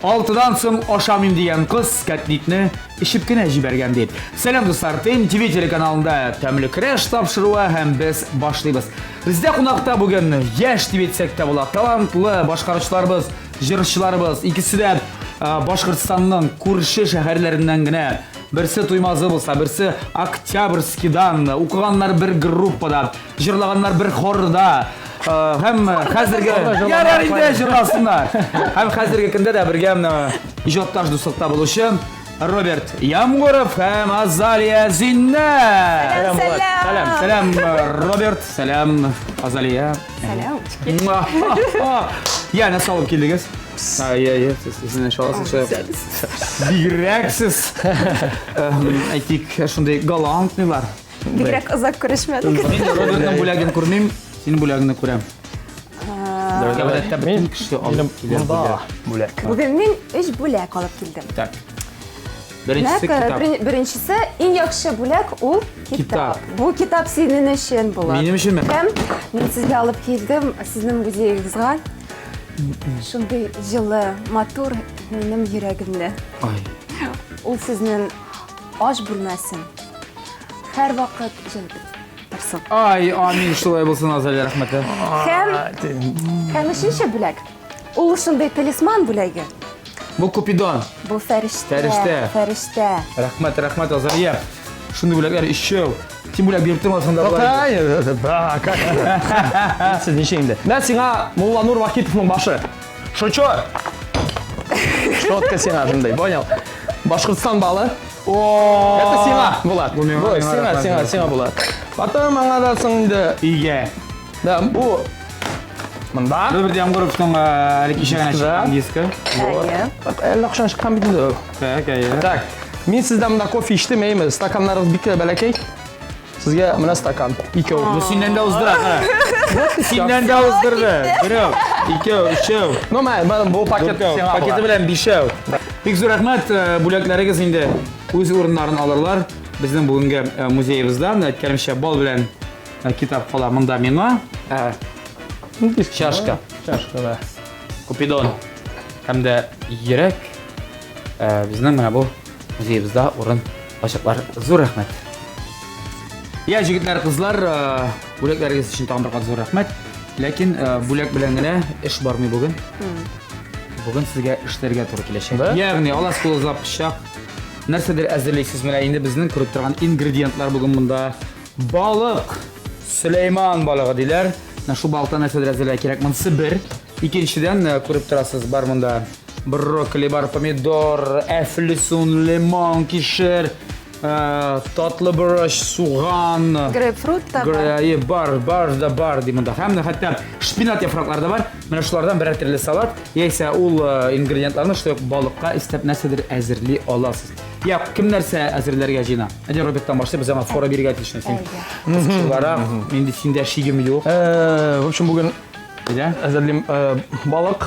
Алтыдан соң ашамыйм дигән кыз кәтлитне эчеп кенә җибәргән ди. Сәлам дуслар, ТМТВ телеканалында Тәмле көрәш тапшыруы һәм без башлыйбыз. Бездә кунакта бүген яшь дип әйтсәк тә була, талантлы башкаручыларыбыз, җырчыларыбыз, икесе дә Башкортстанның күрше шәһәрләреннән генә. Берсе Туймазы булса, берсе Октябрьскийдан, укыганнар бер группада. Җырлаганнар бер хорда. Һәм хәзерге ярар инде җырласыннар. Һәм хәзерге көндә дә бергә менә иҗатташ дуслыкта булучы Роберт Ямгуров һәм Азалия Зиннәт. Сәлам, сәлам. Сәлам, Роберт, сәлам, Азалия. Сәлам. Я, нәрсә алып килдегез? Я, я, сез үзенә чаласыз. Бигрәк сез. Әйтик, шундый галантныйлар. Бигрәк озак күрешмәдек. Мин Робертның бүләген күрмим, синең бүләгеңне күрәм. Гадәттә бөтен кеше алып килә бүләк. Бүген мин өч бүләк алып килдем. Так. Беренчесе китап. Беренчесе иң яхшы бүләк ул китап. Бу китап синең өчен була. Минем өченме? Һәм мин сезгә алып килдем, сезнең музеегызга. Шундый җылы, матур минем йөрәгемне. Ай. Ул сезнең аш бүлмәсен һәрвакыт җылытып торсын. Ай, амин, шулай булсын, Азалия, рәхмәт. Һәм, һәм өченче бүләк. Ул шундый талисман бүләге. Бу Купидон. Бу фәрештә. Фәрештә. Фәрештә. Рәхмәт, рәхмәт, Азалия. Шундый бүләкләр өчәү. Син бүләк биреп тормасаң да була. Да, как? Сез ничек инде? Мә сиңа Мулланур Вахитовның башы. Шучу! Шотка сиңа шундай, понял? Башкортстан балы. О! Это сиңа, Булат. Бу миңа, Бу миңа сиңа, рәхмәт. сиңа, сиңа Булат. Потом аңа да соң инде. Өйгә. Да, бу монда. Роберт Ямгуровның әле кичә генә Да. чыккан дискы. Әйе. Әллә кайчан чыккан бит инде ул. Так, әйе. Так, мин сездән монда кофе эчтем, әйме? Стаканнарыгыз бик тә бәләкәй. Сезгә менә стакан. Икәү. Бу синнән дә уздыра, кара. Синнән дә уздырды. Берәү, икәү, өчәү. Ну, мә, бу пакет Дүртәү. сиңа Пакеты була. белән бишәү. Бик зур рәхмәт, бүләкләрегез инде үз урыннарын алырлар. Безнең бүгенге музеебызда, әйткәнемчә, бал белән китап кала монда миңа. Чашка. Чашка, да. Купидон. Һәм дә йөрәк. Безнең менә бу музеебызда урын алачаклар. Зур рәхмәт. Я, җегетләр, кызлар, бүләкләрегез өчен тагын бер кат зур рәхмәт. Ләкин бүләк белән генә эш бармый бүген. Бүген сезгә эшләргә туры киләчәк. Да? Ягъни, аласыз кулыгызга пычак, нәрсәдер әзерлисез. Менә инде безнең күреп торган ингредиентлар бүген монда. Балык, Сөләйман балыгы диләр. Менә шул балыктан нәрсәдер әзерләргә кирәк. Монысы бер. Икенчедән, күреп торасыз, бар монда брокколи, бар помидор, әфлисун, лимон, кишер, татлы борыч, суган. Грейпфрут та бар. Грей, бар, бар да бар ди монда. Һәм хәтта шпинат яфраклары да бар. Менә шулардан берәр төрле салат, яисә ул ингредиентларны шулай ук балыкка өстәп нәрсәдер әзерли аласыз. Я, кем нәрсә әзерләргә җыена? Әйдә, Роберттан башлыйбыз, аңа фора бирергә тиеш син. Кызчыларак, инде синдә шигем юк. В общем, бүген Әйдә. әзерлим балык.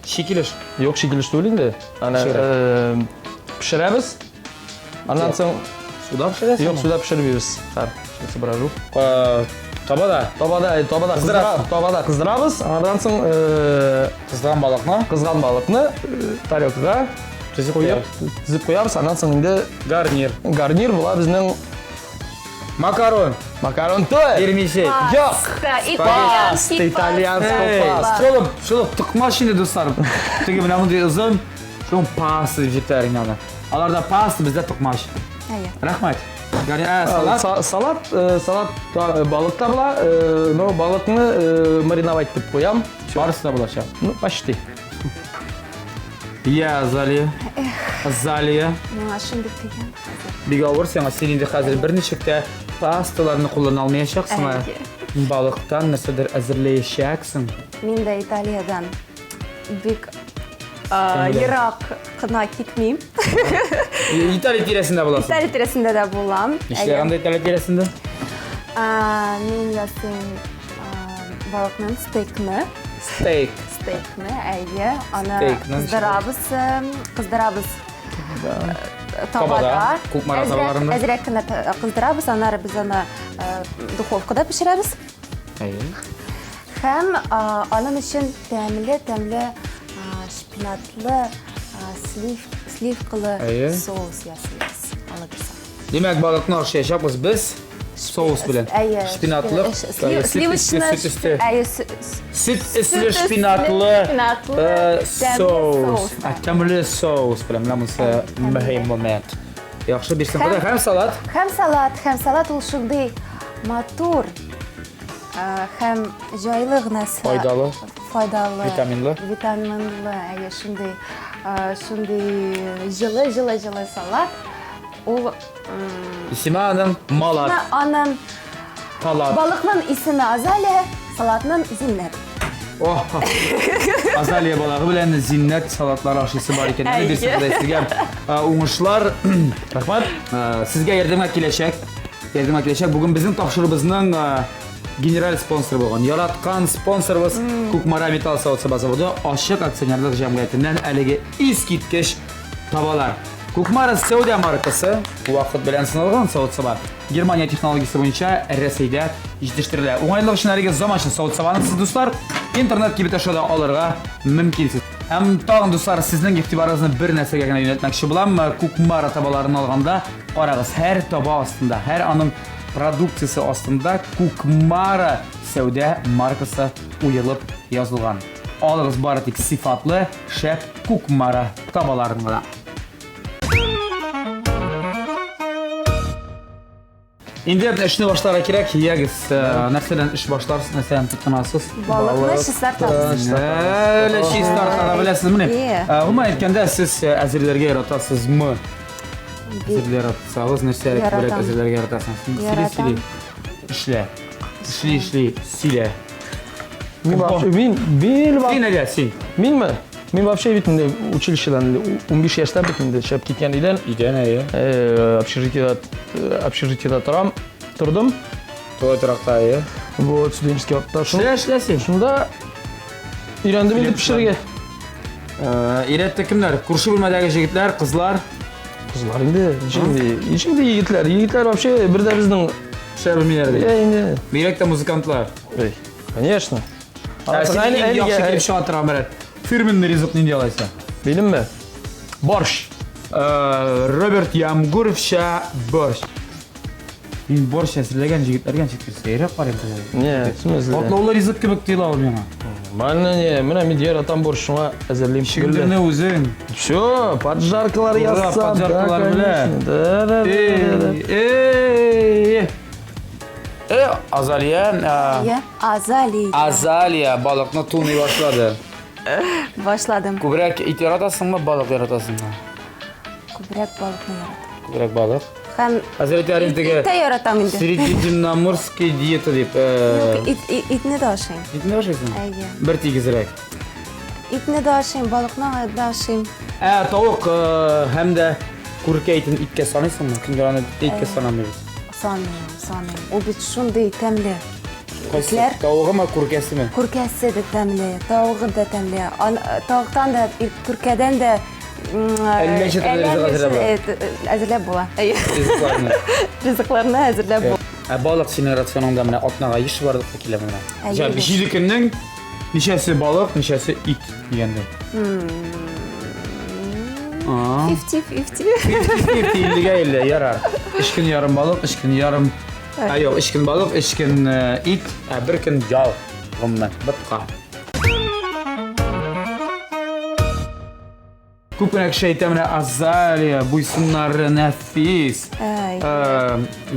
Шикелеш. Юк, шикелеш түгел инде. Аны пешерәбез. Аннан соң суда пешерәсез? Юк, суда пешермибез. Хәр, сейчас соображу. Табада. Табада, табада Кыздырасың. кыздыра, табада кыздырабыз. Аннан соң кызган балыкны, кызган балыкны тарелкага тезеп куеп, тезеп куябыз. Аннан соң инде гарнир. Гарнир була безнең макарон. Макарон той. Вермишель. Юк. Итальянский Итальянский паста. Шулып, шулып тыкмаш инде, дуслар. Теге менә мондый озын, шул паста дип җибәрәләр инде аны. Аларда паста, бездә токмач. Әйе. Рәхмәт. Гарри, салат? Салат, салат, балык та була, но балыкны мариновать итеп куям. Барысы да булачак. Ну, почти. Я, Азалия. Азалия. Миңа шундый кыен хәзер. Бик авыр сиңа, син инде хәзер берничек тә пасталарны куллана алмаячаксың. Әйе. Балыктан нәрсәдер әзерләячәксең. Мин дә Италиядән бик ерак кына китмим. Италия тирәсендә буласың. Италия тирәсендә дә булам. Нишләр анда Италия тирәсендә? Мин ясыйм балыкның стейкны. Стейк. Стейкны, әйе. Аны Стейкны кыздырабыз, кыздырабыз. Табада, Табада. Кукмара табаларында. Әзрәк кенә кыздырабыз, аннары без аны духовкада пешерәбез. Әйе. Һәм аның өчен тәмле-тәмле шпинатлы, слив, сливкалы соус ясыйбыз. Алабыз. Димәк, балыкны ашаячакбыз без соус белән. Әйе. Шпинатлы, сливочный, әйе, сөт өсле шпинатлы соус. Тәмле соус белән. Менә монысы мөһим момент. Яхшы бирсен Ходай. Һәм салат. Һәм салат, һәм салат ул шундый матур һәм җайлы гына файдалы. Файдалы. Витаминлы. Витаминлы, әйе, шундый шундый җылы җылы җылы салат. Ул Исеме аның Малат. Исеме аның Талат. Балыкның исеме Азалия, салатның Зиннәт. О, Азалия балыгы белән Зиннәт салатлары ашыйсы бар икән. Әле бирсен Ходай сезгә уңышлар. Рәхмәт. Сезгә ярдәмгә киләчәк. Ярдәмгә киләчәк. Бүген безнең тапшыруыбызның генераль спонсоры булган, яраткан спонсорыбыз Кукмара металл савыт-саба заводы ачык акционерлык җәмгыятеннән әлеге искиткеч табалар. Кукмара сәүдә маркасы вакыт белән сыналган савыт-саба. Германия технологиясе буенча Рәсәйдә җитештерелә. Уңайлык өчен әлеге заманча савыт-сабаны сез, дуслар, интернет кибете аша да алырга мөмкинсез. Һәм тагын, дуслар, сезнең игътибарыгызны бер нәрсәгә генә юнәлтмәкче булам. Кукмара табаларын алганда, карагыз, һәр таба астында, һәр аның продукциясе астында Кукмара сәүдә маркасы уелып язылган. Алыгыз бары тик сыйфатлы, шәп Кукмара табаларын гына. Инде эшне башларга кирәк. Ягез, э, нәрсәдән эш башларсыз, нәрсәдән тотынасыз? Балыкны чистартабыз. Әле чистартырга беләсезмени? Е. Э, гомумән әйткәндә, сез э, әзерләргә яратасызмы? Әзерләргә яратсагыз, нәрсә күбрәк Яратам. әзерләргә яратасың? Син сөйли, Яратам. сөйли. Эшлә. Эшли, эшли, сөйлә. Мин вообще, мин, мин, Син әле, син. Минме? Мин вообще бит инде училищедан 15 яшьтә бит инде чыгып киткән өйдән. Өйдән, әйе. Общежитиедә, общежитиедә торам, тордым. Тулай торакта, әйе. Вот, студенческий вакытта. Эшлә, эшлә син. Шунда өйрәндем инде пешерергә. Өйрәтте кемнәр? Күрше бүлмәдәге җегетләр, кызлар. Кызлар инде, ничек инде, ничек инде егетләр? Егетләр вообще бер дә безнең пешерә белмиләр ди. Инде. Бигрәк тә музыкантлар. Эй, конечно. Ә син иң яхшы килеп чыга торган берәр фирменный ризык нинди алайса? Белимме? Борщ. Роберт Ямгуровча борщ. Мин борщ әзерләгән җегетләргә ничектер сәеррәк карыйм хәзер. Не, в смысле? Катлаулы ризык кебек тоела ул миңа. Нормально не, менә мин яратам борщ, шуңа әзерлим. Чөгендерне үзең. Все, поджаркалар Ура, ясап, да, поджаркалар белән. конечно. Да, да, да, да, да. Эй, эй, Азалия, Иә, Азалия. Азалия балыкны туный башлады. Башладым. Күбрәк ит яратасыңмы, балык яратасыңмы? Күбрәк балыкны яратам. Күбрәк балык. Һәм Хәзер әйтәр инде ит тә яратам инде. Средиземноморский диета дип. Юк, ит, итне дә ашыйм. Итне дә ашыйсың? Әйе. Бер тигезрәк. Итне дә ашыйм, балыкны да ашыйм. Ә тавык һәм дә күркә итен иткә саныйсыңмы? Кемдер аны иткә санамый бит. Саныйм, саныйм. Ул бит шундый тәмле. Кайсы? Итләр. Тавыгымы, күркәсеме? Күркәсе дә тәмле, тавыгы да тәмле. Тавыктан да, күркәдән дә Әллә ничә төрле ризык әзерләп була. Әзерләп була. Ризыкларны. Ризыкларны әзерләп була. Ә балык синең рационыңда менә атнага еш барлыкка килә менә. Әйе. Җиде көннең ничәсе балык, ничәсе ит дигәндәй. 50-50. 50-50, иллегә илле, ярар. Өч көн ярым балык, өч көн ярым... Ә, юк, өч көн балык, өч көн ит, ә бер көн ял. Гомумән, ботка. Күп кенә кеше әйтә менә Азалия, буйсыннары нәфис.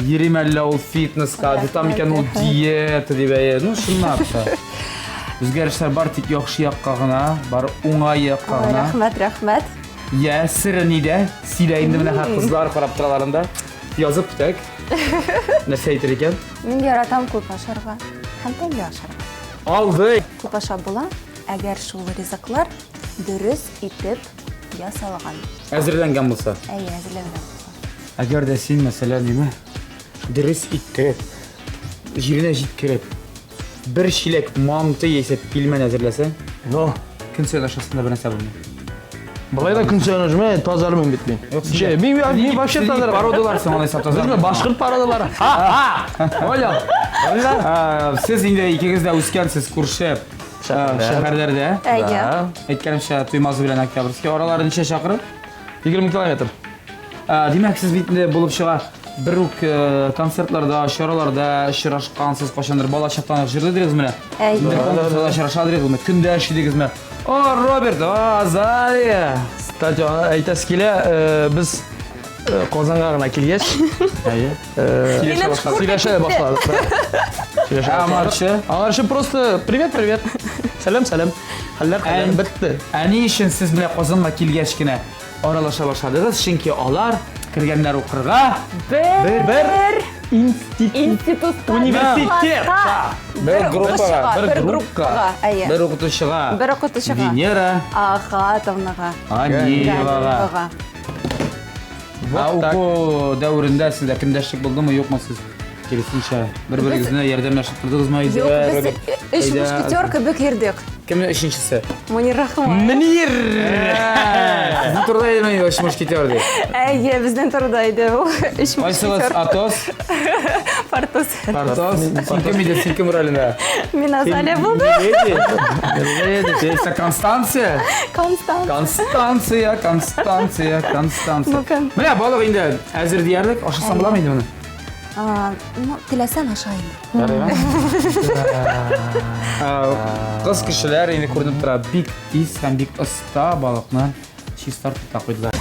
Йөрим әллә ул фитнеска, тотам икән ул диета дип әйе. Ну, чынлап та. Үзгәрешләр бар тик яхшы якка гына, бар уңай якка гына. Рәхмәт, рәхмәт. Я, сере нидә? Сөйлә инде менә хәзер кызлар карап торалар анда. Язып көтәк. Нәрсә әйтер икән? Мин яратам күп ашарга һәм тәмле ашарга. Алды. Күп ашап була, әгәр шул ризыклар дөрес итеп ясалган. Әзерләнгән булса. Әйе, әзерләнгән булса. Әгәр дә син, мәсәлән, ниме, дөрес иттереп, җиренә җиткереп, бер чиләк манты яисә пилмән әзерләсәң, Но. Көн саен ашасың да бер нәрсә булмый. Болай да көн саен ашмай, тазармын бит мин. Че, мин мин вообще тазармын. Породалар соң алайса тазармын. Башкорт породалары. Ха-ха! Понял? Сез инде икегез дә үскәнсез, күрше. Шәһәрләрдә. Әйе. Әйткәнемчә, Туймазы белән Октябрьский аралары ничә чакрым? 20 километр. Димәк, сез бит инде булып чыга бер үк концертларда, чараларда очрашкансыз, кайчандыр бала чактан ук җырлый дигезме? Әйе. Инде конкурсларда очраша дигезме? Көндәш идегезме? О, Роберт, о, Азалия! Кстати, әйтәсе килә, без Казанга гына килгәч, Әйе. Сөйләшә башладык. Сөйләшә Аңарчы? Аңарчы просто привет, привет. Сәлам, сәлам. Хәлләр, хәлләр бетте. Ә ни өчен сез менә Казанга килгәч кенә аралаша башладыгыз? Чөнки алар кергәннәр укырга бер институт, институтка, университет, бер группага, бер группага, әйе. Бер укытучыга. Бер укытучыга. Венера Ахатовнага. Ганиевага. Ә уку дәверендә сездә көндәшлек булдымы, юкмы сез? Киресенчә, бер-берегезне ярдәмләшеп тордыгызмы? Юк, без өч мушкетер кебек йөрдек. Кемнең өченчесе? Мунир Рахмаев. Мөнир! Сезнең турыда идеме өч мушкетер дип? Әйе, безнең турыда иде ул. Өч Кайсыгыз мушкетер. Атос? Портос. Портос. Син кем иде? Син кем ролендә? Мин Азалия булдым. Леди. Леди. Констанция. Констант. Констанция, Констанция, Констанция. Ну-ка. Менә балык инде әзер диярлек. Ашасам буламы инде моны? Ну, теләсәң аша инде. Кыз кешеләр инде күренеп тора, бик тиз һәм бик оста балыкны чистартып та куйдылар.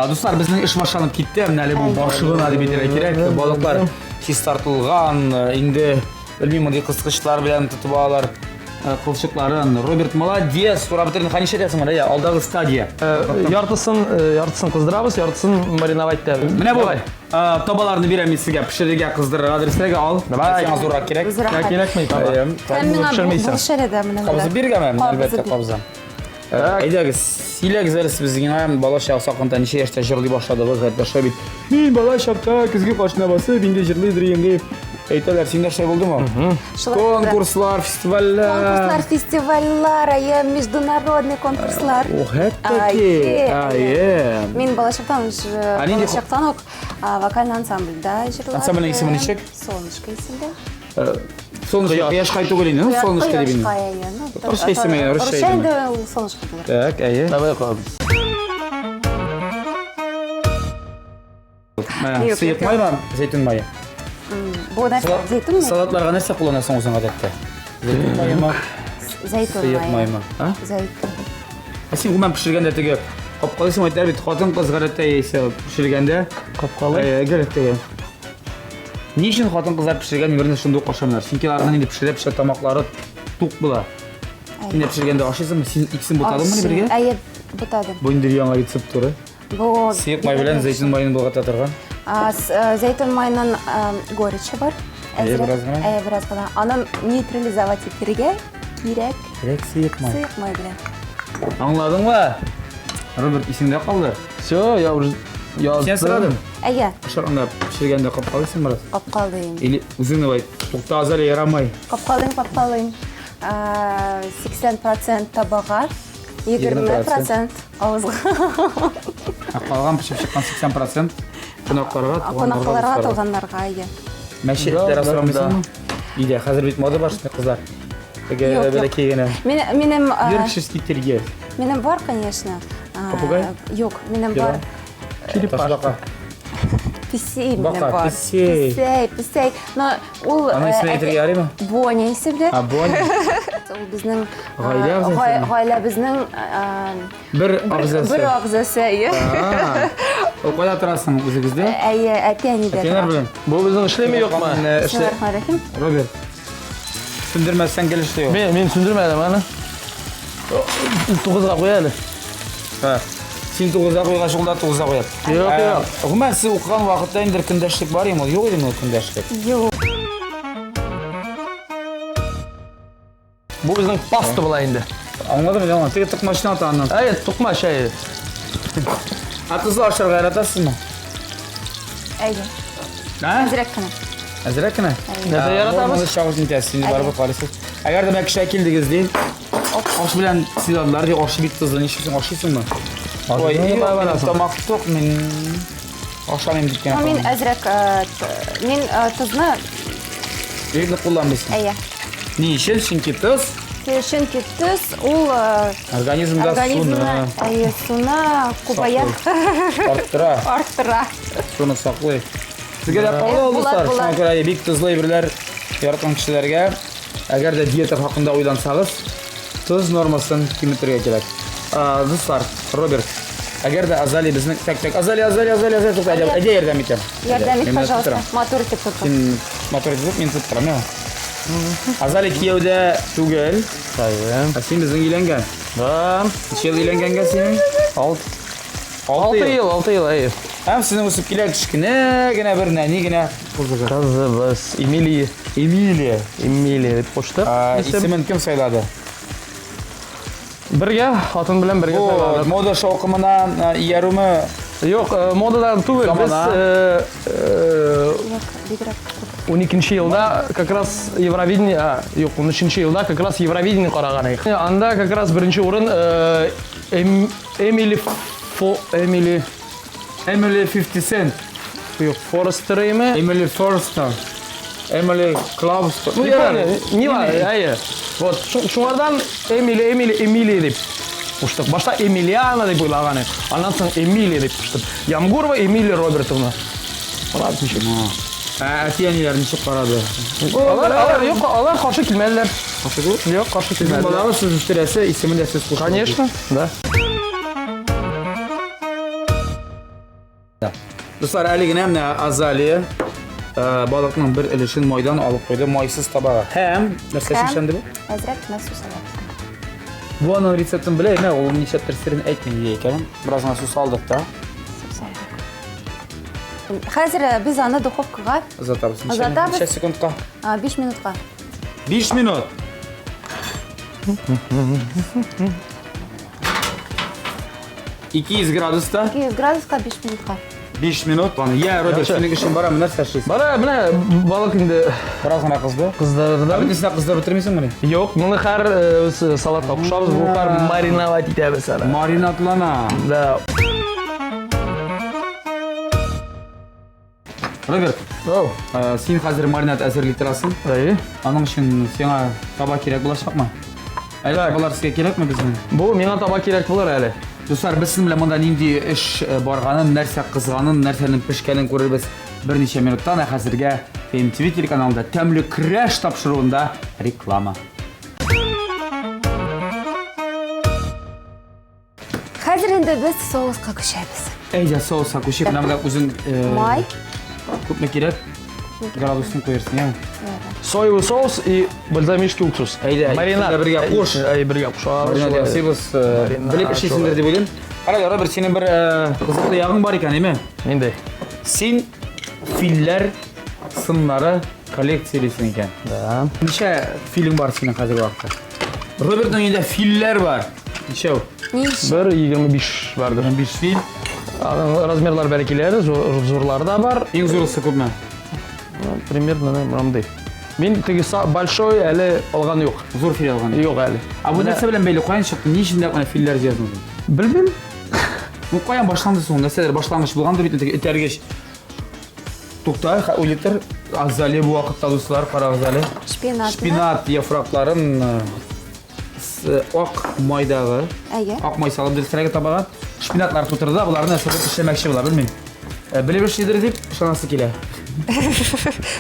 Дуслар, безнең эш башланып китте. Менә әле бу башы гына дип әйтергә кирәк. Балыклар чистартылган, инде белмим, мондый кыскычлар белән тотып алалар кылчыкларын. Роберт молодец, турап бетердең. Хәни нишләтәсең моны? Алдагы стадия. Яртысын, яртысын кыздырабыз, яртысын мариновать итәбез. Менә бу табаларны бирәм мин сезгә, пешерергә, кыздырырга дөресрәге ал. Давай. Сиңа зуррак кирәк. Зуррак. Кирәкми таба. Һәм миңа Пешермейсең. булыш әле дә менә. Кабызып биргәме? Әлбәттә, кабызам. Әйдәгез, сөйләгез әле сез безгә бала чак сакында ничә яшьтә җырлый башладыгыз, хәтта шулай бит. Мин бала чакта көзге каршына басып инде җырлыйдыр идем дип әйтәләр. Синдә шулай булдымы? Конкурслар, фестивальләр. Конкурслар, фестивальләр, әйе, международный конкурслар. О, хәтта ки. Әйе. Мин балачактан балачактан ук вокальный ансамбльдә җырладым. Ансамбльнең исеме ничек? Солнышко исемле. Солнышко, кояшкай түгел инде, ну, солнышко дип инде. Кояшкай, әйе. Ну, Русча исеме, русча Русча инде ул солнышко булыр. Так, әйе. Давай кабыз. Сыек маймы, зәйтүн мае? Бу нәрсә, зәйтүн мае? Салатларга нәрсә кулланасың үзең гадәттә? Зәйтүн маемы? Зәйтүн Сыек маймы? А? Зәйтүн. Ә син гомумән пешергәндә теге капкалыйсың әйтәләр бит, хатын-кыз гадәттә яисә пешергәндә капкалый. Әйе, гадәттә. Ни өчен хатын-кызлар пешергән әйберне шундый ук ашамыйлар? Чөнки аларның инде пешерә-пешерә тамаклары тук була. Син дә пешергәндә ашыйсыңмы? Син икесен бутадыңмы бергә? Әйе, бутадым. Бу инде яңа рецептура. Бу сыек май белән зәйтүн маен болгата торган. Зәйтүн маенның горечи бар. Әйе, бераз гына. Әйе, бераз гына. Аны нейтрализовать итәргә кирәк. Кирәк сыек май. Сыек май белән. Аңладыңмы? Роберт, исеңдә калды? Все, я уже яздым. Син сорадым. Әйе. Ашаганда пешергәндә капкалыйсың бераз. Капкалыйм. Или үзең давай, тукта Азалия, ярамай. Капкалыйм, капкалыйм. 80% табага, 20% авызга. Ә калган пешеп чыккан 80% кунакларга, туганнарга. Кунакларга, туганнарга, әйе. Мәче этләр асрамыйсыңмы? Өйдә хәзер бит мода бар шундый кызлар. Теге бәләкәй генә. Минем Йоркширский терьер. Минем бар, конечно. Попугай? Юк, минем бар. Черепашка. Песей минем бар. Песей. Песей, песей. Но ул Аның исемен әйтергә ярыймы? Боня исемле. А, Боня. Ул безнең гаилә әгъзасы. Гаиләбезнең бер әгъзасы. Бер әгъзасы, әйе. Ул кайда торасың үзегездә? Әйе, әти-әнидә. Әти-әниләр белән. Бу безнең эшләми юкмы? Бисмиллахиррахманиррахим. Роберт. Сүндермәсәң гел эшли ул. Мин сүндермәдем аны. 9-га куй әле. Ха. Син 9-га куйгач, ул да 9-га куяр. Юк, юк. Гомумән, сез укыган вакытта инде көндәшлек бар идеме? Юк идеме ул көндәшлек? Юк. Бу безнең паста була инде. Аңладым, аңладым. Теге тукмачны ата аннан. Әйе, тукмач, әйе. Ә тозлы ашарга яратасызмы? Әйе. Әзрәк кенә. Әзрәк кенә? Нәрсә яратабыз? Нормалы чагыз нитәсез, инде барыбер карыйсыз. Әгәр дә менә кешегә килдегез ди, аш белән сыйладылар ди, ашы бик тозлы, нишлисең, ашыйсыңмы? Ой, тамак тук, мин ашамыйм дип кенә. Мин әзрәк, мин тозны Бик нык кулланмыйсың. Әйе. Ни өчен? Чөнки тоз Чөнки тоз ул э, организмда суны әйе, суны күбәя. Арттыра. Арттыра. Суны саклый. Сезгә дә кабул, дуслар. Шуңа күрә бик тозлы әйберләр яраткан кешеләргә, әгәр дә диета хакында уйлансагыз, тоз нормасын киметергә кирәк. Дуслар, Роберт, әгәр дә Азали безнең так так Азали, Азали, Азали, Азали, тукта, әйдә, әйдә ярдәм итәм. Ярдәм ит, пожалуйста. Матур итеп тот. Син матур итеп тот, мин тоттырам, я. Азали кияүдә түгел. Әйе. Ә син безнең өйләнгән. Да. Ничә ел өйләнгәнгә синең? 6 ел, 6 ел, әйе. Һәм сезнең үсеп килә кечкенә генә бер нәни генә кызыгыз. Кызыбыз Эмилия. Эмилия. Эмилия дип куштык. Исемен кем сайлады? Бергә, хатын белән бергә сайладык. Мода шаукымына иярүме? Юк, модадан түгел. Без 12 елда как раз Евровидение, а, юк, 13 елда как раз Евровидение караган идек. Анда как раз беренче урын Эмили Фо, Эмили Эмили 50 Cent. Юк, Форестер име? Эмили Форестер. Эмили Клаустер. Ну, ярар. Не бар, әйе. Вот, шуңардан Эмили, Эмили, Эмили дип куштык. Башта Эмилиана дип уйлаган идек. Аннан соң Эмилия дип куштык. Ямгурова Эмилия Робертовна. Алар ничек? Ә әти-әниләр ничек карады? Алар, алар, юк, алар каршы килмәделәр. Каршы түгел? Юк, каршы Сезнең килмәделәр. балагыз сез үстерәсе, исемен дә сез кушып. Конечно, да. Дуслар, әле генә менә Азалия э, балыкның бер өлешен майдан алып куйды, майсыз табага. Һәм нәрсә Һәм эшләнде бу? Әзрәк кенә су салабыз. Бу аның рецептын белә, әмма ул нишләптер серен әйтми дия икән. Бераз гына су салдык та. Су салдык. Хәзер э, без аны духовкага Озатабыз. Озатабыз. Ничә секундка? 5 минутка. 5 минут. 200 градуста. 200 градуска 5 минутка. 5 минут. Я, Роберт, синең өчен барам, нәрсә эшлисең? Бара, менә балык инде Бераз гына кызды. кыздырды. Ә бөтенесен дә кыздырып бетермисеңмени? Юк, моны хәр э, без э, салатка кушабыз, бу хәр мариновать итәбез әле. Маринадлана. Да. Роберт, Оу. э, син хәзер маринад әзерли торасың. Әйе. Аның өчен сиңа таба кирәк булачакмы? Әле табалар сезгә кирәкме безнең? Бу миңа таба кирәк булыр әле. Дуслар, без сезнең белән монда нинди эш э, барганын, нәрсә кызганын, нәрсәнең пешкәнен күрербез берничә минуттан. Ә хәзергә ТМТВ телеканалында Тәмле көрәш тапшыруында реклама. Хәзер инде без соуска күчәбез. Әйдә, соуска күчик. Менә монда үзең э, Май. Күпме кирәк? Градусын куерсың, яме? Соевый соус и бальзамический уксус. Әйдә, Маринад. икесен дә бергә куш. Әй, бергә кушабыз. Маринад шулай. ясыйбыз. Э, Маринад, Белеп эшлисеңдер дип уйлыйм. Карагыз, Роберт, синең бер э, кызыклы ягың бар икән, әйме? Нинди? Син филләр сыннары коллекциялисең икән. Да. Ничә фильм бар синең хәзерге вакытта? Робертның өендә фильләр бар. Ничәү? Ничә? Бер 25 бардыр. 25 фил. Аның размерлары бәләкәйләре, зур, зурлары да бар. Иң зурысы күпме? Ну, примерно мондый. Мин теге большой әле алган юк. Зур фил алган. Юк әле. Ә бу нәрсә белән бәйле? Каян чыкты? Ни өчен нәкъ менә филләр җыясың син? Белмим. Ну каян башланды соң? Нәрсәдер башлангыч булгандыр бит теге этәргеч. Тукта, уйлап тор. Азалия бу вакытта, дуслар, карагыз әле. Шпинат. Шпинат яфракларын э, ак майдагы, Әйе. ак май салып дөресрәге табага шпинатлар тутырды да, боларны нәрсәдер эшләмәкче була, белмим. Э, белеп эшлидер дип ышанасы килә.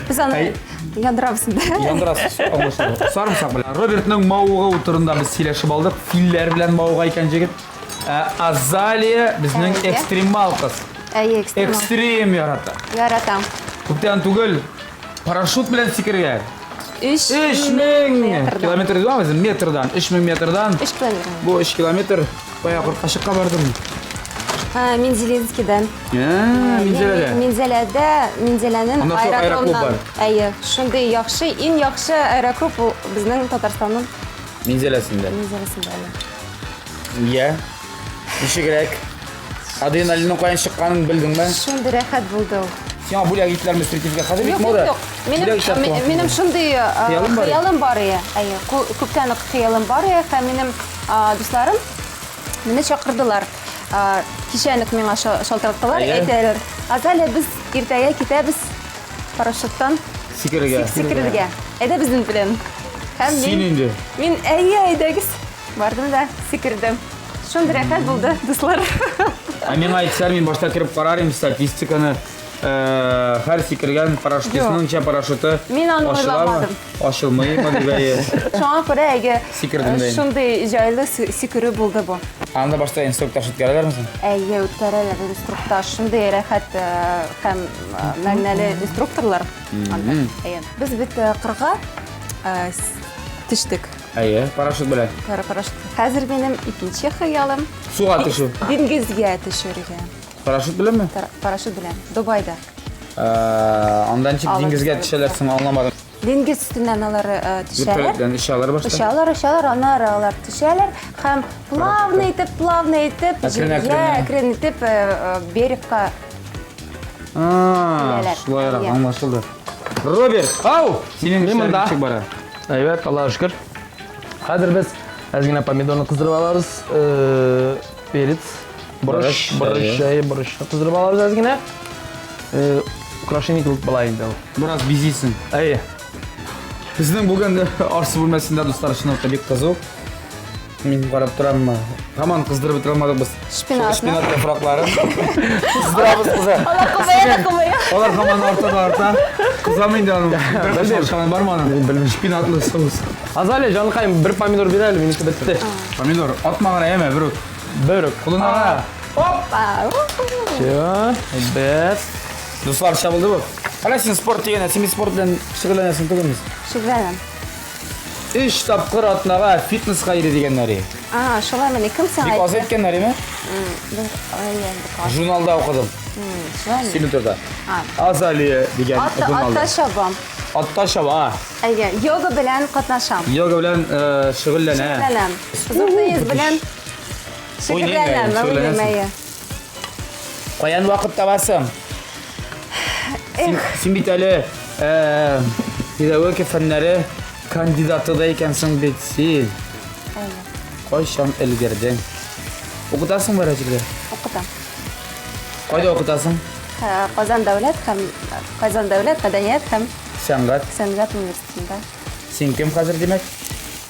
Без аны яндырабыз инде. Яндырасыз, аңлашылды. Сарымсак белән. Робертның мавыгуы турында без сөйләшеп алдык. Филләр белән мавыга икән җегет. Ә Азалия безнең Әйе. экстремал кыз. Әйе, экстремал. Экстрим ярата. Яратам. Күптән түгел парашют белән сикергән. 3000 3000 километр дигән метрдан, 3000 метрдан. 3 километр. Бу 3 километр бая Куркашыкка бардым. Мензелинскийдан. Минзәләдә. Минзәләдә, Минзәләнең Анда шул аэроклуб аэродромнан. бар. Әйе, шундый яхшы, иң яхшы аэроклуб ул безнең Татарстанның Минзәләсендә. Минзәләсендә. Я. Ничегрәк? Адреналинның каян чыкканын белдеңме? Шундый рәхәт булды ул. Сиңа бүләк иттеләрме сертификат? Хәзер бит Юк, мода. юк, юк. Минем, минем шундый Хыялым бар. хыялым бар иде. Әйе, күптән үк хыялым бар иде һәм минем дусларым мине чакырдылар. Кичән үк миңа шалтыраттылар, әйтәләр. Азалия, без иртәгә китәбез парашюттан. Сикерергә. Сикерергә. Әйдә безнең белән. Һәм мин Син инде. Мин әйе, әйдәгез. Бардым да сикердем. Шундый рәхәт булды, дуслар. Ә миңа әйтсәләр, мин башта кереп карар идем статистиканы. Һәр сикергән парашютистның ничә парашюты Мин аны уйламадым. Ачылмыймы дип әйе. Шуңа күрә әйе, Сикердем дә инде. Шундый җайлы сикерү булды бу. Анда башта инструктаж үткәрәләрме соң? Әйе, үткәрәләр инструктаж. Шундый рәхәт һәм мәгънәле инструкторлар анда. Әйе. Без бит кырга төштек. Әйе, парашют белән. Парашют. Хәзер минем икенче хыялым. Суга төшү. Диңгезгә төшергә. Парашют беләнме? Парашют белән. Дубайда. Анда ничек диңгезгә төшәләр соң, аңламадым. Диңгез өстеннән алар төшәләр. Вертолеттан очалар башта. Очалар, очалар, аннары алар төшәләр һәм плавно итеп, плавно итеп, әкрен итеп берегка киләләр. Шулайрак аңлашылды. Роберт, ау, синең эшләрең ничек бара? Әйбәт, Аллага шөкер. Хәзер без әз генә помидорны кыздырып алабыз. Перец, борыч, борыч, әйе, борычны кыздырып алабыз әз генә. Украшение кебек була инде ул. Бераз бизисең. Әйе. Безнең бүген аш бүлмәсендә дуслар чынлап та бик кызу. Мин карап торам, һаман кыздырып бетерә алмадык без. Шпинатны. Шпинат яфракларын. Кыздырабыз кызы. Алар күбәя дә күбәя. Алар һаман арта да арта. Кызамы инде аның? Бер кызмашканы бармы аның? Белмим. Шпинатлы соус. Азалия, җаныкаем, бер помидор бир әле, минеке бетте. Помидор, атма гына, әйме, бер үк. Бер үк. Кулына гына. Опа! Все, әйбәт. Дуслар, чабылды бу. Әнә син спорт дигән, син бит спорт белән шөгыльләнәсең түгелме? Шөгыльләнәм. Өч тапкыр атнага фитнеска йөри дигәннәре. А, шулаймыни? Кем сиңа Бик аз әйтте? әйткәннәреме? Бер ай инде кал. Журналда укыдым. Шулаймы? Синең турыда. А. Азалия дигән Атта, журналда. атта чабам. Атта чаба. Әйе, йога белән катнашам. Йога белән э, шөгыльләнә. Шөгыльләнәм. Зур теннис белән шөгыльләнәм, Уйныйм, уйныйм, әйе. Каян вакыт табасың? Син, син бит әле э, педагогика фәннәре кандидаты да икәнсең бит син. Әйе. Кайчан өлгердең? Укытасың бер җирдә? Укытам. Кайда укытасың? Казан дәүләт һәм Казан дәүләт мәдәният һәм сәнгать сәнгать университетында. Син кем хәзер димәк?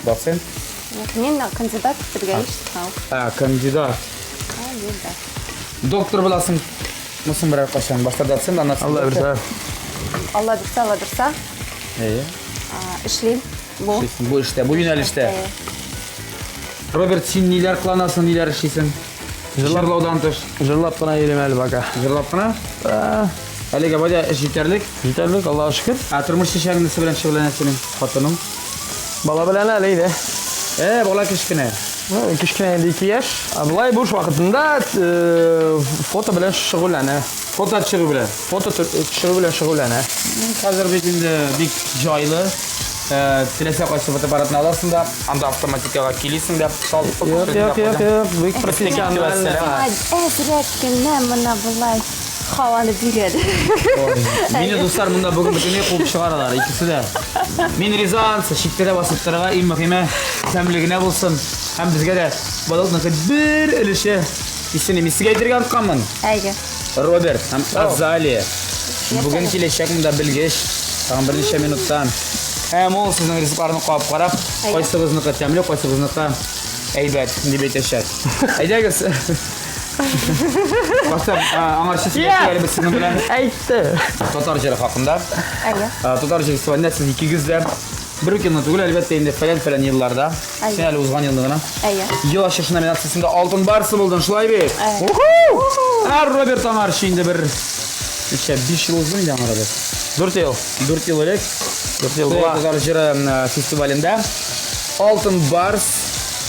Доцент? Мин кандидат педагогических наук. А, кандидат. Кандидат. Доктор буласың. Мусың берәр кайчан? Башта доцент, аннан соң Алла доктор. бирсә. Алла бирсә, Алла бирсә. Әйе. Эшлим. Бу. Эшлисең, бу эштә, бу юнәлештә. Әйе. Роберт, син ниләр кыланасың, ниләр эшлисең? Җырлаудан тыш. Җырлап кына йөрим әле пока. Җырлап кына? Әлегә бадя эш җитәрлек. Җитәрлек, Аллага шөкер. Ә тормыш чәчәгең нәрсә белән шөгыльләнә синең хатының? Бала белән әле иде. Э, бала кечкенә. Ну, кечкенә инде 2 яшь. Ә болай буш вакытында э, фото белән шөгыльләнә. Фото төшерү белән. Фото төшерү белән шөгыльләнә. Хәзер бит инде бик җайлы. Э, теләсә кайсы фотоаппаратны аласың да, анда автоматикага килисең дә, сал. Юк, юк, юк, юк, бик профессиональ. Әзрәк кенә менә болай һаваны бирәде. Мине дуслар монда бүген бөтенләй куып чыгаралар, икесе дә. Мин риза, ансы читтә дә басып торырга, иң мөһиме тәмле генә булсын. Һәм безгә дә балыкныкы бер өлеше исене мин сезгә әйтергә онытканмын. Әйе. Роберт һәм Азалия. Бүген киләчәк монда белгеч, тагын берничә минуттан. Һәм ул сезнең ризыкларны кабып карап, кайсыгызныкы тәмле, кайсыгызныкы әйбәт дип әйтәчәк. Әйдәгез. Башта аңарчы сөйләшик әле без сезнең белән. Әйтте. Татар җыры хакында. Әйе. Татар җыры фестивалендә сез икегез дә бер үк елны түгел, әлбәттә, инде фәлән-фәлән елларда. Син әле узган елны гына. Әйе. Ел ачышы номинациясендә Алтын барсы булдың, шулай бит? Ә Роберт аңарчы инде бер ничә, 5 ел узды инде аңа Роберт. 4 ел. 4 ел элек. 4 ел була. Татар җыры фестивалендә Алтын барс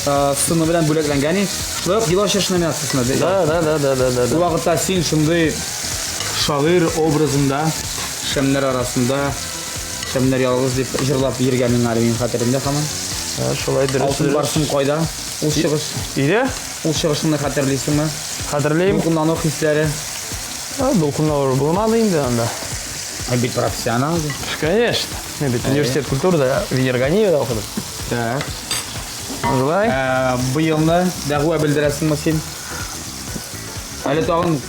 сыны белән бүләкләнгән. Шулай ук Ел ачышы номинациясендә. Да, да, да, да, да, да. Бу вакытта син шундый шагыйрь образында шәмнәр арасында шәмнәр ялгыз дип җырлап йөргәнең әле минем хәтеремдә һаман. Шулай дөрес. Алтын барсың кайда? Ул чыгыш. Өйдә? Ул чыгышыңны хәтерлисеңме? Хәтерлим. Дулкынлану хисләре. Дулкынлану булмады инде анда. Ә бит профессионал. Конечно. Мин бит университет культурада Венера Ганиевада укыдым. Так. Шулай. Быелны дәгъва белдерәсеңме син? Әле тагын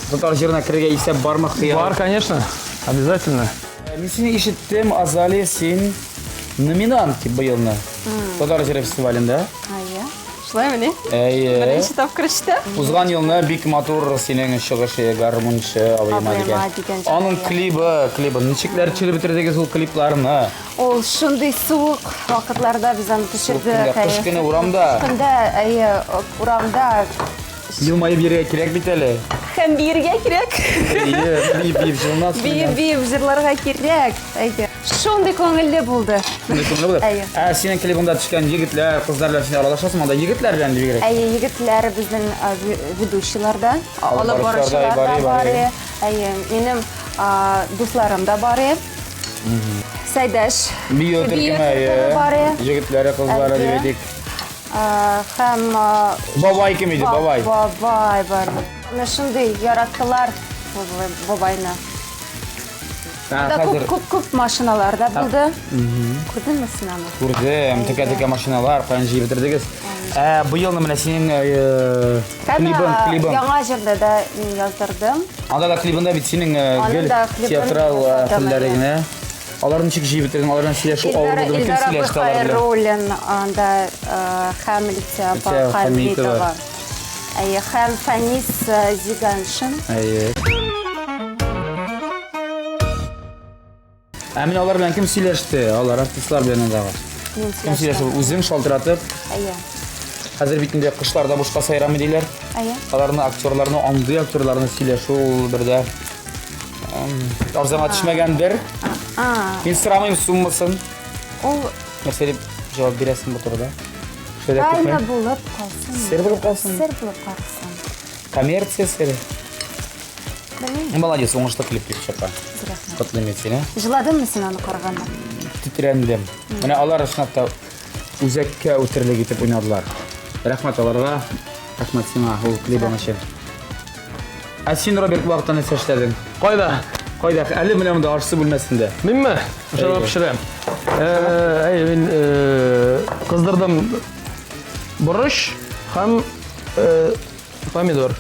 татар җырына керергә исәп бармы хыял? Бар, конечно. Обязательно. Мин сине ишеттем, Азалия, син номинант дип быелны. Татар җыры фестивалендә. Әйе. Шулаймыни? Әйе. Беренче тапкыр ишетәм. Узган елны бик матур синең чыгышы гармунчы абыема Абыема дигән. дигән Аның җыры. клибы, клибы ничекләр төшереп бетердегез ул клипларны? Ул шундый суык вакытларда без аны төшердек. көндә, кыш әйе. көне урамда. Кыш көндә, әйе, урамда. Елмаеп йөрергә кирәк бит әле. Һәм биергә кирәк. Әйе, биеп биеп җылынасың. Биеп биеп җырларга кирәк. Әйе. Шундый күңелле булды. Шундый күңелле булды. Әйе. Ә синең клибыңда төшкән егетләр, кызлар белән син аралашасың, анда егетләр белән бигрәк. Әйе, егетләр безнең ведущийлар да, Алып алып баручылар баручылар да да бар. Әйе, минем дусларым да бар. Сәйдәш. Бию төркеме, әйе. бар. Егетләре, кызлары дип Әйе. әйтик. Һәм Бабай кем иде, бабай? Бабай бар. Менә шундый яраттылар бабайны. Ә, Да күп хәзер күп күп машиналар да булды. Күрдеңме син аны? күрдем, текә-текә машиналар, каян җыеп бетердегез. Ә, быелны менә синең Һәм клибың, клибың. яңа җырда да мин яздырдым. Анда да клибында бит синең Аның гел да клибын театрал яздырдым, хәлләре әйе. генә. Алар ничек җыеп бетердең? Алар белән сөйләшү авыр Илдар булдымы? Кем Илдар абый сөйләште алар белән? Хайруллин анда һәм Люция апа Люция Хамитова. Хамитова. Әйе, һәм Фәнис Зиганшин. Әйе. Ә менә алар белән кем сөйләште? Алар артистлар белән андагы. Мин Кем сөйләште? сөйләштем. Үзең шалтыратып, Әйе. хәзер бит инде кышларда бушка сайрамый диләр. Әйе. Аларны актерларны, андый актерларны сөйләшү ул бер дә арзанга төшмәгәндер. А, Мин сорамыйм суммасын. ул Нәрсә дип җавап бирәсең бу турыда? Шәйлә тайна күпме? булып калсын. Сер булып калсын. Сер булып калсын. Коммерция сере. Белмим. Молодец, уңышлы клип дип чыккан. Рәхмәт. Котлыйм мин сине. Җыладыңмы син аны караганда? Тетрәндем. Менә алар чынлап та үзәккә үтерлек итеп уйнадылар. Рәхмәт аларга. Рәхмәт сиңа ул клибың өчен. Ә син, Роберт, бу вакытта нәрсә эшләдең? Кайда? Кайда? Әле менә монда аш-су бүлмәсендә. Минме? Ашарга пешерәм. Әй, мин кыздырдым борыч һәм помидор.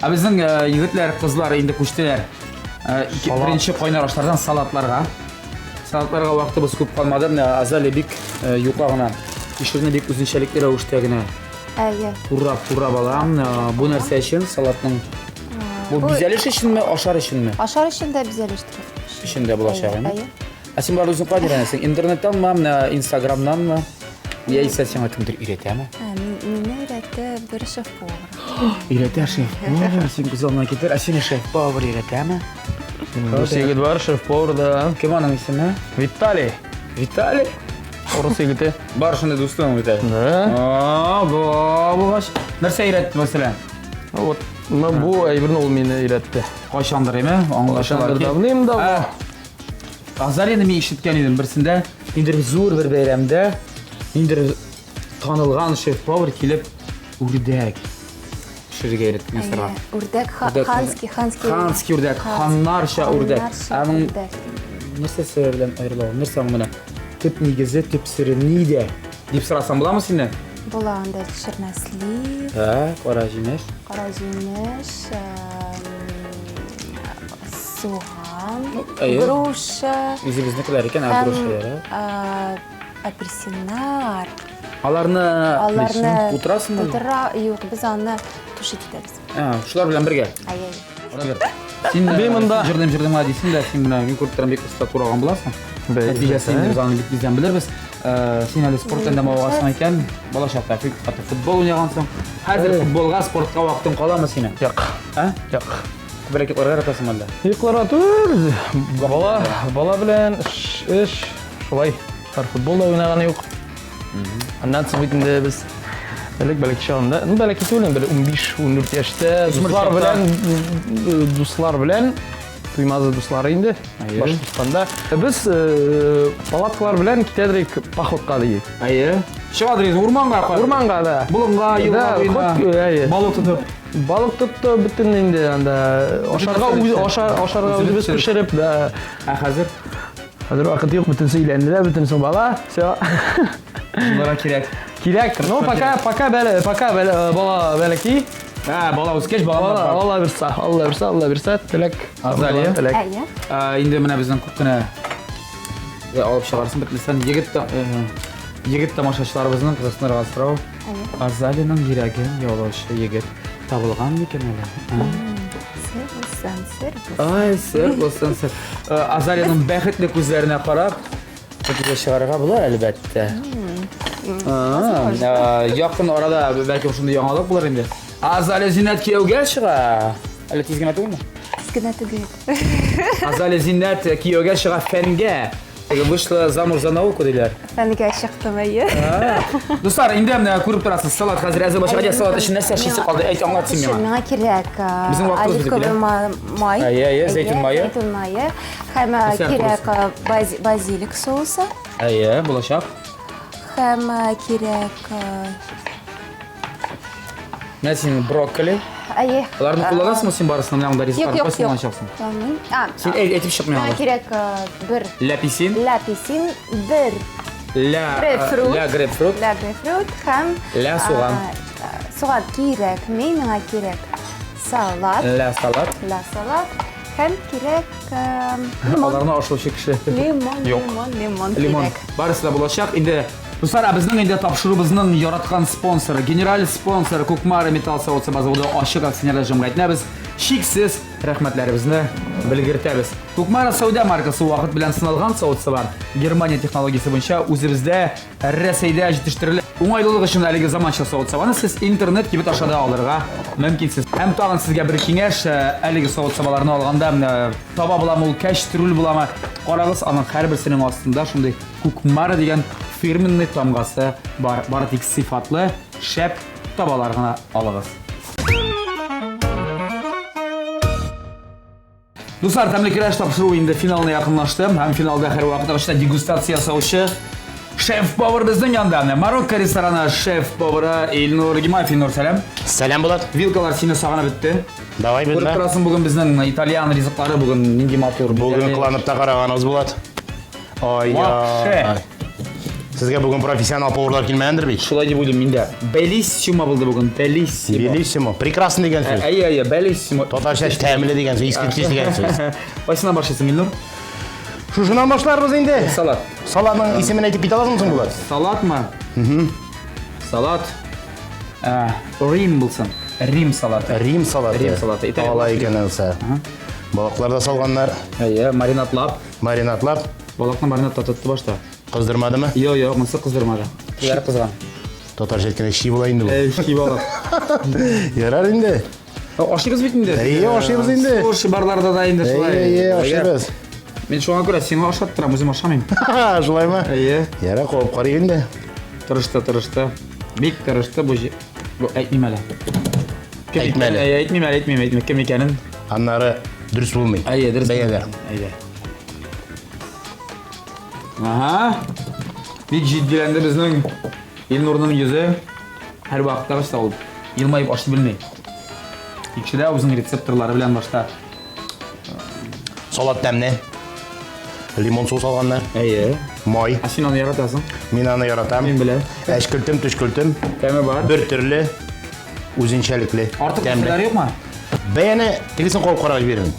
Ә безнең егетләр, кызлар инде күчтеләр. Беренче кайнар ашлардан салатларга. Салатларга вакытыбыз күп калмады. Менә Азалия бик юка гына, кишерне бик үзенчәлекле рәвештә генә Әйе. турап, турап ала. Бу нәрсә өчен салатның? Бу бизәлеш өченме, ашар өченме? Ашар өчен дә бизәлеш Өчен дә булачак, Әйе, әйе? әйе. Ә син боларны үзең кайдан өйрәнәсең? Интернеттанмы, менә Инстаграмнанмы? Яисә сиңа кемдер өйрәтәме? Мине өйрәтте бер шеф-повар. Өйрәтә шеф-повар, син күз алдына китер. Ә сине шеф-повар өйрәтәме? Дус егет бар, шеф-повар да. Кем аның исеме? Виталий. Виталий? Урыс егете. Бар шундый дустың, Виталий. Да. А, бу булгач. Нәрсә өйрәтте, мәсәлән? Вот, менә бу әйберне ул мине өйрәтте. Кайчандыр, әйме? Аңлашыла Кайчандыр ки. давным-давно. Азалияне мин ишеткән идем берсендә, ниндидер зур бер бәйрәмдә, ниндидер танылган шеф-повар килеп үрдәк пешерергә өйрәткән сырга. Үрдәк, Үрдәк. ханский, ханский. Ханский үрдәк, ханнарча үрдәк. Ханнарча Аның үрдәк. нәрсәсе белән аерыла ул? Нәрсә аның менә төп нигезе, төп сере нидә? Дип сорасам буламы синнән? Була анда чернослив, Ә, кара җимеш. кара җимеш, суган, Әйе. груша, Үзебезнекеләр икән, ә һәм, грушалары. апельсиннар. Аларны Аларны утырасыңмы? Утыра, юк, без аны тушить итәбез. Ә, шулар белән бергә. Ай-яй. Роберт, син Мин монда. җырлыйм, җырлыйм гына дисең дә, син менә мин күреп торам, бик оста тураган буласың. Бәй, Нәтиҗәсен инде без аны бик тиздән белербез. Син әле спорт белән дә мавыгасың икән, бала чакта хәтта футбол уйнагансың. Хәзер футболга, спортка вакытың каламы синең? Юк. Ә? Юк. Күбрәк йокларга яратасың әллә? Йокларга түгел. Бала, бала белән эш, шулай. Һәр футбол да уйнаганы юк. Аннан соң бит инде без элек бәләкәй чагында, ну бәләкәй түгел, бер 15-14 яшьтә дуслар белән, дуслар белән, Туймазы дуслары инде, Әйе. баш тотканда. Без палаткалар белән китәдер походка ди. Әйе. Чыгадыр инде урманга. кайда? Урманга да. Болынга, елга Да, буена. хоть, әйе. Балык тотып. Балык тотты бөтен инде анда. Ашарга үз, ашар, ашарга Үзебез үзебез пешереп, да. Ә хәзер Хәзер вакыт юк, бөтенесе өйләнде, бөтенесе бала. Всё. шуларга кирәк. Кирәк. Ну, пока, пока, бәле, пока бәле, бала бәләкәй. Ә, бала үскәч, бала Алла, Алла бирса, Алла бирса, Алла бирса, теләк. Азалия. Теләк. Әйе. Ә, инде менә безнең күп кенә алып чыгарсын бит егет та, егет тамашачыларыбызның кызыксынырга сорау. Азалиянең йөрәген яулаучы егет табылган микән әле? А? Сер булсын, сер булсын. Ай, сер булсын, сер. Азалиянең бәхетле күзләренә карап, нәтиҗә чыгарырга була, әлбәттә. Якын арада бәлкем шундый яңалык булыр инде. Азалия Зиннәт кияүгә чыга. Әле тиз генә түгелме? Тиз генә түгел. Азалия Зиннәт кияүгә чыга фәнгә. Теге вышла замуж за науку диләр. Фәнгә чыктым, әйе. Дуслар, инде менә күреп торасыз, салат хәзер әзер булачак. Әйдә, салат өчен нәрсә эшлисе калды? Әйт, аңлат син миңа. Миңа кирәк Безнең вакытыбыз бетеп оливковый килә. май. Әйе, әйе, зәйтүн мае. Зәйтүн мае. Һәм Десерт кирәк базилик соусы. Әйе, булачак. Һәм кирәк Менә синең брокколи. Әйе. Аларны кулланасыңмы син барысын? Менә монда Юк, ризыкларны юк, кайсын юк. кулланачаксың? Кулланмыйм. А, Син әйтеп чык миңа. Миңа кирәк бер Ляписин. ляписин, бер Ля грейпфрут. Ля грейпфрут. Ля грейпфрут һәм Ля суган. Суган кирәкми, миңа кирәк салат. Ля салат. Ля салат һәм кирәк лимон. Аларны ашаучы кеше. Лимон, Юк. лимон, лимон Лимон. кирәк. Барысы да булачак. Инде дуслар, ә безнең инде тапшыруыбызның яраткан спонсоры, генераль спонсоры Кукмара металл савыт-саба заводы ачык акционерлар җәмгыятенә без чиксез рәхмәтләребезне белгертәбез. Кукмара сәүдә маркасы вакыт белән сыналган савыт-саба Германия технологиясе буенча үзебездә Рәсәйдә җитештерелә. Уңайлылык өчен әлеге заманча савыт-сабаны сез интернет кибет аша да алырга мөмкинсез. Һәм тагын сезгә бер киңәш, әлеге савыт-сабаларны алганда, таба буламы ул, кәчтрүл буламы, карагыз, аның һәрберсенең астында шундый Кукмара дигән фирменный тамгасы бар. Бары тик сыйфатлы, шәп табалар гына алыгыз. Дуслар, тәмле көрәш тапшыруы инде финалына якынлашты. Һәм финалда һәрвакыттагыча дегустация ясаучы шеф-повар безнең янда. Марокко рестораны шеф-повары Илнур Гимаев. Илнур, сәлам. Сәлам, Булат. Вилкалар сине сагынып бетте. Давай Күреп бетмә. торасың, бүген безнең итальян ризыклары бүген нинди матур. Бүген кыланып та караганыбыз, Булат. Ай, Вообще. Сезгә бүген профессионал поварлар килмәгәндер бит? Шулай дип уйлыйм мин дә. Белиссимо булды бүген, белиссимо. Белиссимо. Прекрасно дигән сүз. Әйе, әйе, белиссимо. Татарча тәмле дигән сүз, искиткеч дигән сүз. Кайсыннан башлыйсың, Илнур? Шушыннан башларбыз инде. Салат. Салатның исемен әйтеп китә аласыңмы соң, Булат? Салатмы? Салат. Рим булсын. Рим салаты. Рим салаты. Рим салаты. Италия Алай икән алса. Балыклар да салганнар. Әйе, маринадлап. Маринадлап. Балыкны маринадта тотты башта. Кыздырмадымы? Юк, юк, монысы кыздырмады. Тиләр кызган. Татарча әйткәндә щи була инде бу. Әй, щи балык. Ярар инде. Ашыйбыз бит инде. Әйе, ашыйбыз инде. Суши барларда да инде шулай. Әйе, ашыйбыз. Мин шуңа күрә сиңа ашаттырам, үзем ашамыйм. Шулаймы? Әйе. Ярар, кабып карыйк инде. Тырышты, тырышты. Бик тырышты бу. Бу әйтмим әле. Әйтмә әле. Әйе, әйтмим әле, әйтмим, әйтмим. Кем икәнен. Аннары дөрес булмый. Әйе, дөрес. Бәяләр. Әйе. Ага. Бик җитдиләнде безнең Илнурның йөзе. Һәрвакыттагыча ул елмаеп ашый белми. Тикшерә үзенең рецепторлары белән башта. Салат тәмле. Лимон суы салганнар. Әйе. Май. Ә син аны яратасың? Мин аны яратам. Мин беләм. Әчкелтем, төчкелтем. Тәме бар. Бер төрле, үзенчәлекле. Артык тәмле. нәрсәләр юкмы? Бәяне тегесен кабып карап бирмим.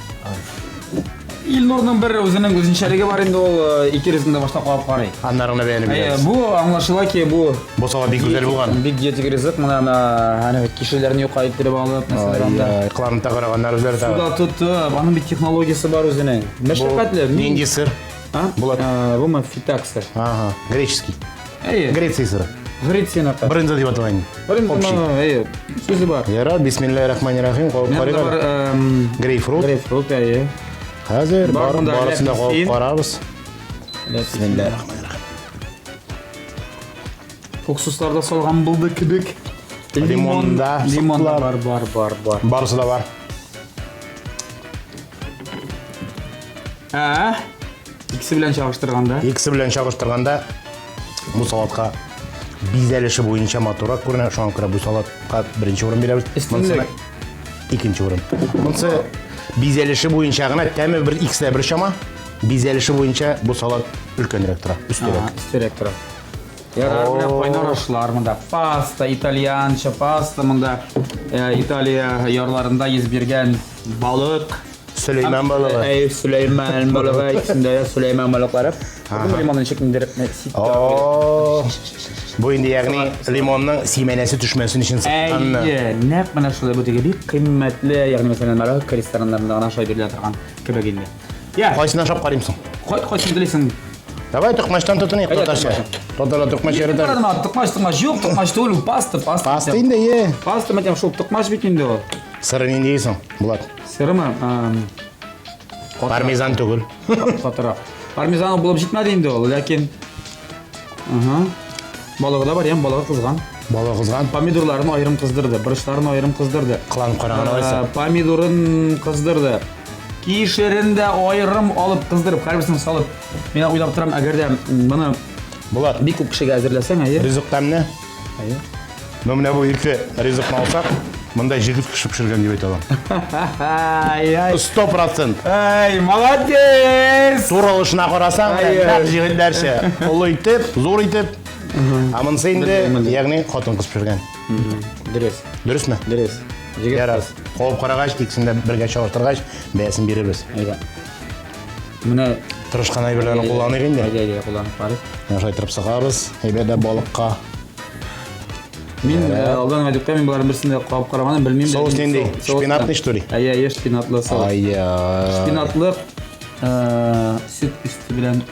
Илнурның бер үзенең үзенчәлеге бар инде, ул ике ризыкны да башта кабып карый. Аннары гына бәяне Әйе, бирәбез. бу аңлашыла ки, бу Бу салат бик гүзәл булган. Бик диетик ризык, менә ана әнә кишерләрне юка иттереп алып, нәрсәләр анда. Ай, кыланып та караганнар үзләре тагы. Суда тотып, аның бит технологиясе бар үзенең. Мәшәкатьле. Нинди сыр? А? Булат. Бу фитаксы. Ага, греческий. Әйе. Греция сыры. Грецияныкы. Брынза дип атала инде. Брынза, әйе. Сүзе бар. Ярар, бисмиллаһир-рахманир-рахим, кабып карыйк әле. Грейпфрут. Грейпфрут, әйе. Хәзер барысын да кабып карарбыз. Бисмиллаһир-рахманир-рахим. Уксуслар да салган булды кебек. Лимон да, лимон да бар, бар, бар, бар. Барысы да бар. Ә? Икесе белән чагыштырганда? Икесе белән чагыштырганда бу салатка бизәлеше буенча матуррак күренә. Шуңа күрә бу салатка беренче урын бирәбез. Өстенлек. Икенче урын. Монысы бизәлеше буенча гына тәме бер икесе дә бер чама. Бизәлеше буенча бу салат өлкәнрәк тора, өстәрәк. Өстәрәк тора. Ярар, менә кайнар ашлар монда. Паста, итальянча паста монда. Италия ярларында йөз биргән балык. Сөләйман балыгы. Әй, Сөләйман балыгы, икесендә дә Сөләйман балыклары. Бу лимонны ничек индереп О, Бу инде ягъни лимонның симәнәсе төшмәсен өчен сыкканны. Әйе, нәкъ менә шулай бу теге бик кыйммәтле, ягъни мәсәлән, Марокко рестораннарында гына шулай бирелә торган кебек инде. Я, Кайсын ашап карыйм соң? Кайсын телисең? Давай токмачтан тотыныйк Әйдә, татарча. Татарлар токмач ярата. Карадым, токмач, токмач юк, токмач түгел, ул паста, паста. Паста инде, е. Паста, мәтәм, шул токмач бит инде ул. Сыры нинди соң, Булат? Сырымы? Пармезан түгел. Катырак. Пармезан булып җитмәде инде ул, ләкин Ага. Балыгы да бар, ям балыгы кызган. Балыгы кызган. Помидорларын аерым кыздырды, борычларын аерым кыздырды. Кыланып караган алайса. Помидорын кыздырды. Кишерен дә аерым алып кыздырып, һәрберсен салып. Мин уйлап торам, әгәр дә моны Булат, бик күп кешегә әзерләсәң, әйе. Ризык тәмле. Әйе. Ну, менә бу ике ризыкны алсак, монда җегет кеше пешергән дип әйтә алам. Ай, 100%. Ай, молодец! Турылышына карасаң, нәкъ җегетләрчә. Олы итеп, зур итеп. Ә монысы инде, ягъни хатын-кыз пешергән. Дөрес. Дөресме? Дөрес. Җегет. Ярар. Кабып карагач, икесен дә бергә чагыштыргач, бәясен бирербез. Әйдә. Менә тырышкан әйберләрне кулланыйк инде. Әйдә, әйдә, кулланып карыйк. Менә шулай итеп сыгабыз. Әйбәтләп балыкка. Мин алдан әйтеп куям, мин боларның берсен дә кабып карамадым, белмим. Соус нинди? Шпинатный, что ли? Әйе, әйе, шпинатлы соус. Ай, Шпинатлы сөт өсте белән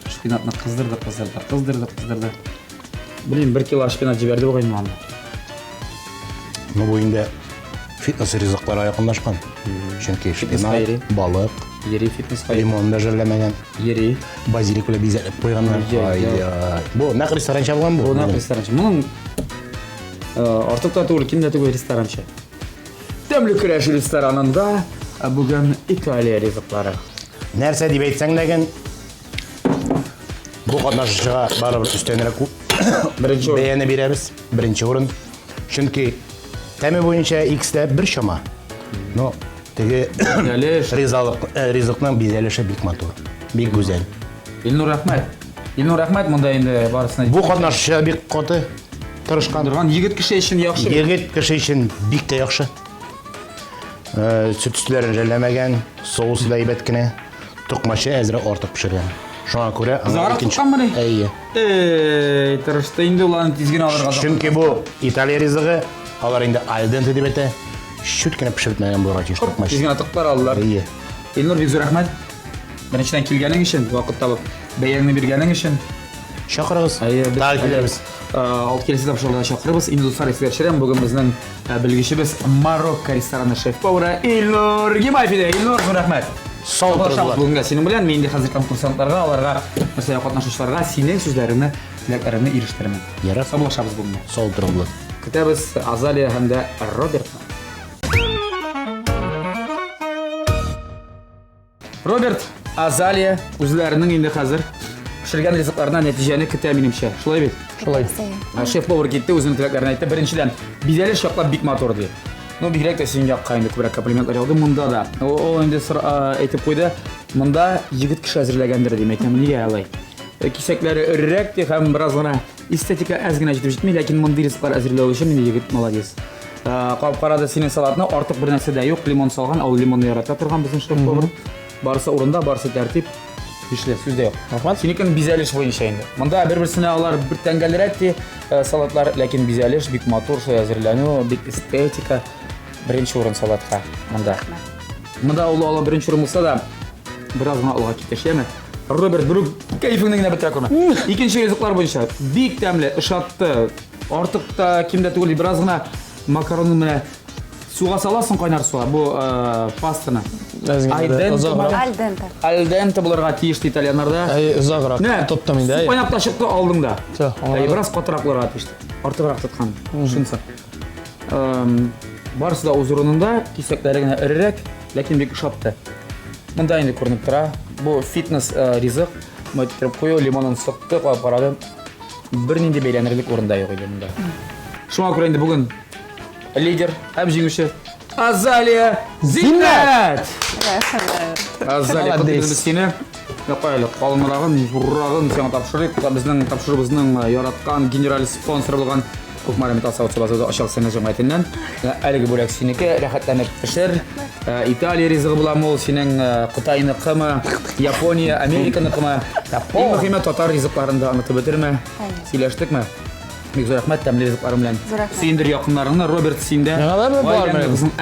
шпинатны кыздырды, кыздырды, кыздырды, кыздырды. Блин, бер кило шпинат җибәрде бугай инде анда. Ну, бу инде фитнес ризыкларга якынлашкан. Чөнки шпинат, балык, Йөри фитнеска. Лимон да жәлләмәгән. Йөри. Базилик белән бизәлеп куйганнар. Ай-яй. Бу нәкъ ресторанча булган бу. Бу нәкъ ресторанча. Моның артык та түгел, ким дә түгел ресторанча. Тәмле көрәш ресторанында бүген Италия ризыклары. Нәрсә дип әйтсәң дә ген, бу катнашучыга барыбер өстәнрәк беренче урын. Бәяне бирәбез. Беренче урын. Чөнки тәме буенча икесе дә бер чама. Но теге бизәлеш, ризалык, ризыкның бизәлеше бик матур, бик гүзәл. Илнур рәхмәт. Илнур рәхмәт, монда инде барысына. Бу катнашучы бик каты тырышкан. Торган егет кеше өчен яхшы. Егет кеше өчен бик тә яхшы. Сөт өстеләрен жәлләмәгән, соусы да әйбәт кенә. Токмачы әзрәк артык пешергән. Шуңа күрә аңа Озаграк икенче. тотканмыни? Әйе. Эй, тырышты инде ул аны тиз генә алырга. Чөнки бу Италия ризыгы, алар инде аль денте дип әйтә. Чүт кенә пешеп бетмәгән булырга тиеш токмач. Тиз генә тыктылар алдылар. Әйе. Илнур, бик зур рәхмәт. Беренчедән килгәнең өчен, вакыт табып, бәяңне биргәнең өчен. Чакырыгыз. Әйе, без Тагы килербез. Алт киләсе тапшыруда чакырыбыз. Инде дуслар, исегезгә төшерәм, бүген безнең белгечебез Марокко рестораны шеф-повары Илнур Гимаев иде. Илнур, зур рәхмәт. Сау торыгыз. Саубуллашабыз бүгенгә синең белән. Мин инде хәзер конкурсантларга, аларга, мәсәлән, катнашучыларга синең сүзләреңне, теләкләреңне ирештерермен. Ярар. Саубуллашабыз бүгенгә. Сау торыгыз. Көтәбез Азалия һәм дә Робертны. Роберт, Азалия үзләренең инде хәзер пешергән ризыкларына нәтиҗәне көтә минемчә. Шулай бит? Шулай. Шеф-повар китте, үзенең теләкләрен әйтте. Беренчедән, бизәлеш яклап бик матур ди. Ну, бигрәк тә синең якка инде күбрәк комплиментлар яуды. Монда да. Ул инде әйтеп куйды. Монда егет кеше әзерләгәндер дим. Әйтәм, нигә алай? Кисәкләре өррәк ди һәм бераз гына эстетика әз генә җитеп җитми, ләкин мондый ризыклар әзерләү өчен инде егет молодец. Кабып карады синең салатны, артык бер нәрсә дә юк, лимон салган, ә ул лимонны ярата торган безнең шеф-повар. Барысы урында, барысы тәртип. Бишле, сүз дә юк. Рәхмәт. Синекен бизәлеш буенча инде. Монда бер-берсенә алар бер тәңгәлрәк ди, салатлар, ләкин бизәлеш бик матур, шулай әзерләнү, бик эстетика. Беренче урын салатка монда. Монда ул ала беренче урын булса да, бераз гына алга китә, шәме? Роберт, берүк кәефеңне генә бетерә күрмә. Икенче ризыклар буенча бик тәмле, ошатты. Артык та ким дә түгел, бераз гына макаронны менә суга саласың кайнар суга, бу пастаны. Озаграк. Аль денте. Аль денте булырга тиеш ди итальяннарда. Әй, озаграк. Тоттым инде. Су кайнап та чыкты алдың да. Всё, Әй, бераз катырак булырга тиеш. Артыграк тоткан. Шунысы. Барысы да үз урынында, кисәкләре генә эрерәк, ләкин бик ошатты. Монда инде күренеп тора. Бу фитнес ризык. Моны китереп кую, лимонын сыкты, куеп карады. Бернинди бәйләнерлек урында юк иде монда. Шуңа күрә инде бүген лидер һәм җиңүче Азалия Зиннәт! Рәхмәт. Азалия, котлыйбыз без сине. Якай әле калынрагын, зуррагын сиңа тапшырыйк. Безнең тапшыруыбызның яраткан генераль спонсоры булган Кукмара металл савыт-саба заводы ачык сәнәгать җәмгыятеннән. Әлеге бүләк синеке, рәхәтләнеп пешер. Италия ризыгы буламы ул, синең Кытайныкымы, Япония, Американыкымы? Иң мөһиме татар ризыкларын да онытып бетермә. Сөйләштекме? Бик зур рәхмәт тәмле ризыкларың белән. Сөендер якыннарыңны, Роберт, син дә. Миңа да бар.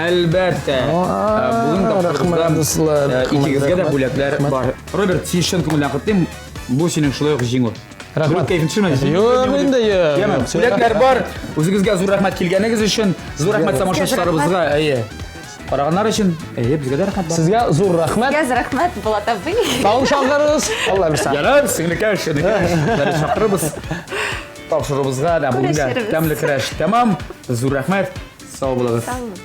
Әлбәттә. Бүген тапшырыбызда икегезгә дә бүләкләр бар. Роберт, син чын күңелдән котлыйм. Бу синең шулай ук җиңү. Рәхмәт. Кәефен төшермә. Юк инде, юк. Яме, бүләкләр бар. Үзегезгә зур рәхмәт килгәнегез өчен. Зур рәхмәт тамашачыларыбызга. Әйе. Караганнар өчен. Әйе, безгә дә рәхмәт бар. Сезгә зур рәхмәт. Сезгә рәхмәт, Булат абый. Тагын чакырыгыз. Алла бирсә. Ярар, сеңлекәш, энекәш. Әле чакырырбыз. Тапшыруыбызга да бүгенгә тәмле көрәш тәмам. Зур рәхмәт. Сау булыгыз. Сау булыгыз.